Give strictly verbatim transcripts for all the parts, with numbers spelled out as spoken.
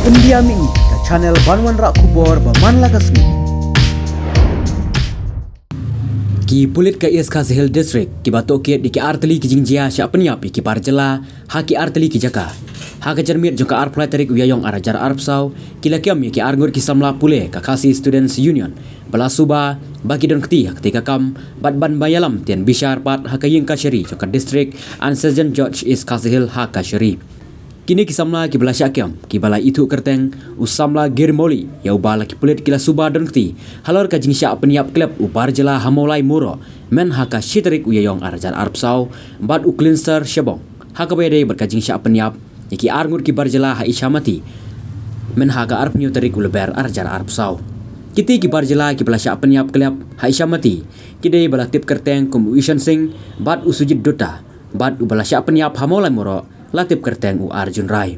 Pyndiam ïa ngi ka channel ban wanrah khubor ba man la ka sngi. Ki pulit ka East Khasi Hills District kiba tohkit ïa ki artylli ki jingjia shah pynïap ïa ki bar jylla ha ki artylli ki jaka. Ha ka janmiet jong ka arphew lai tarik u Ïaïong arhajar arphew saw, ki la kem ïa ki arngut ki samla pule ka Khasi Students Union ba la suba ba ki don kti ha kti ka kam bad ban ba ïalam tian bishar pat ha ka ïing kashari jong ka District and Session Judge East Khasi Hills ha kashari. Kine ki samla kiba la shah kem kiba la ithuh kyrteng u samla Girmoli, ïa uba la ki pulit ki la suba don kti halor ka jingshah pynïap klep u bar jylla ha Mawlai Muro, myn ha ka shi tarik u Ïaïong arhajar arphew saw, bad u Clinster Shabong, ha kaba ïadei bad ka jingshah pynïap ïa ki arngut ki bar jylla ha Ishamati, myn ha ka arphew hynñiew tarik u Lber arhajar arphew saw. Kiti ki bar jylla kiba la shah pynïap klep ha Ishamati ki dei ba la tip kyrteng kum u Ishan Singh bad u Sujit Dutta, bad uba la shah pynïap ha Mawlai Muro la tip kyrteng u Arjun Rai.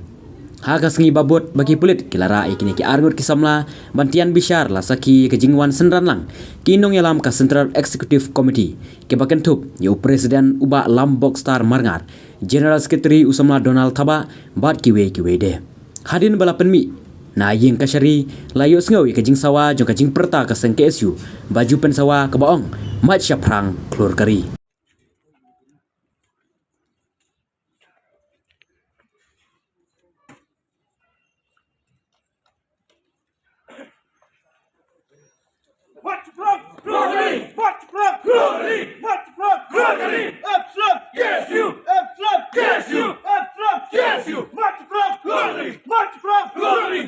Ha ka sngi ba bud ba ki pulit ki la rah ïa kine ki arngut ki samla ban tian bishar, la sakhi ïa ka jingwan synran lang ki nongïalam ka Central Executive Committee kiba kynthup ïa u President u Bah Lambokstar Marngar, General Secretary u samla Donald Thabah bad kiwei kiwei de. Hadien ba la pynmih na ïing kashari, la ïohsngew ïa ka jingsawa jong ka jingpyrta ka seng K S U ba ju pynsawa kaba ong, mait shaphrang khlur kari. March Front! Glory! March Front! Glory! March Front! Glory! Absent! K S U! Absent! K S U! Absent! K S U! March Front! Glory! March Front! Glory!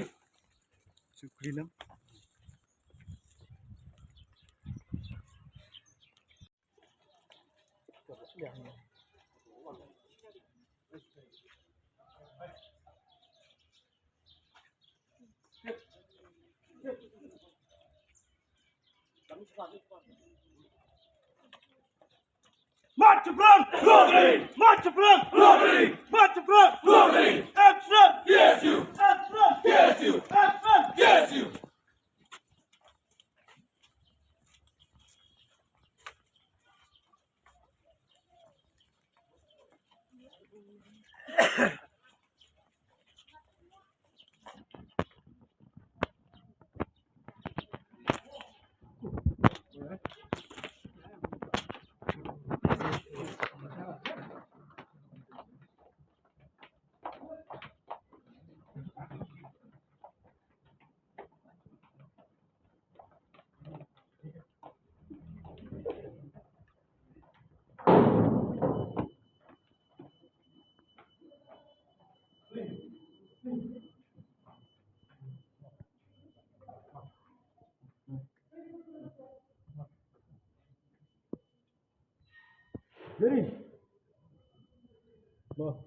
March Front! Glory! March Front! Glory! March Front! Glory! Absent! K S U! Absent! K S U! Absent! K S U! Ready. Go.